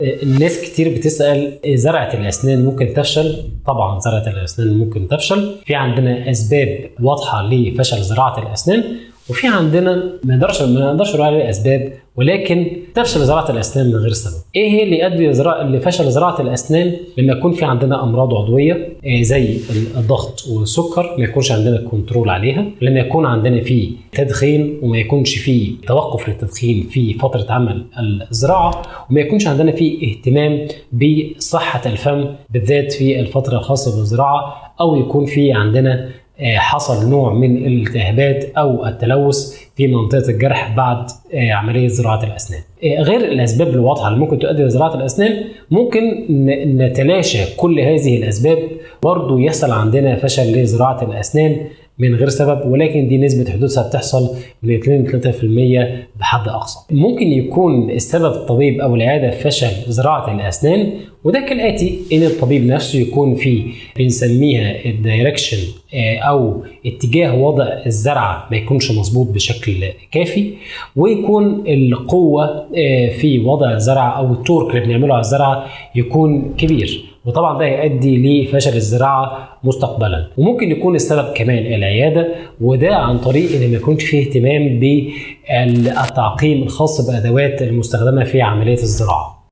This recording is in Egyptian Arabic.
الناس كتير بتسأل زرعة الأسنان ممكن تفشل؟ طبعا زرعة الأسنان ممكن تفشل. في عندنا أسباب واضحة لفشل زراعة الأسنان، وفي عندنا ما نقدرش نقول عليها أسباب، ولكن تفشل زراعة الأسنان من غير سبب. إيه هي اللي يؤدي لفشل زراعة الأسنان؟ لما يكون في عندنا أمراض عضوية زي الضغط والسكر، ما يكونش عندنا control عليها، لما يكون عندنا في تدخين وما يكونش في توقف للتدخين في فترة عمل الزراعة، وما يكونش عندنا في اهتمام بصحة الفم بالذات في الفترة الخاصة بالزراعة، أو يكون في عندنا حصل نوع من الالتهابات او التلوث في منطقة الجرح بعد عملية زراعة الاسنان. غير الاسباب الواضحة اللي ممكن تؤدي لزراعه الاسنان، ممكن نتلاشى كل هذه الاسباب برضه يحصل عندنا فشل لزراعه الاسنان من غير سبب، ولكن دي نسبة حدوثها بتحصل من 2 ل 3% بحد أقصى. ممكن يكون السبب الطبيب أو العيادة في فشل زراعة الأسنان، وده كالآتي: إن الطبيب نفسه يكون في بنسميها ال direction أو اتجاه وضع الزرعة ما يكونش مظبوط بشكل كافي، ويكون القوة في وضع الزرعة أو ال torque اللي بنعمله على الزرعة يكون كبير، وطبعا ده يؤدي لفشل الزراعة مستقبلا. وممكن يكون السبب كمان العيادة، وده عن طريق ان ما يكونش فيه اهتمام بالتعقيم الخاص بأدوات المستخدمة في عملية الزراعة.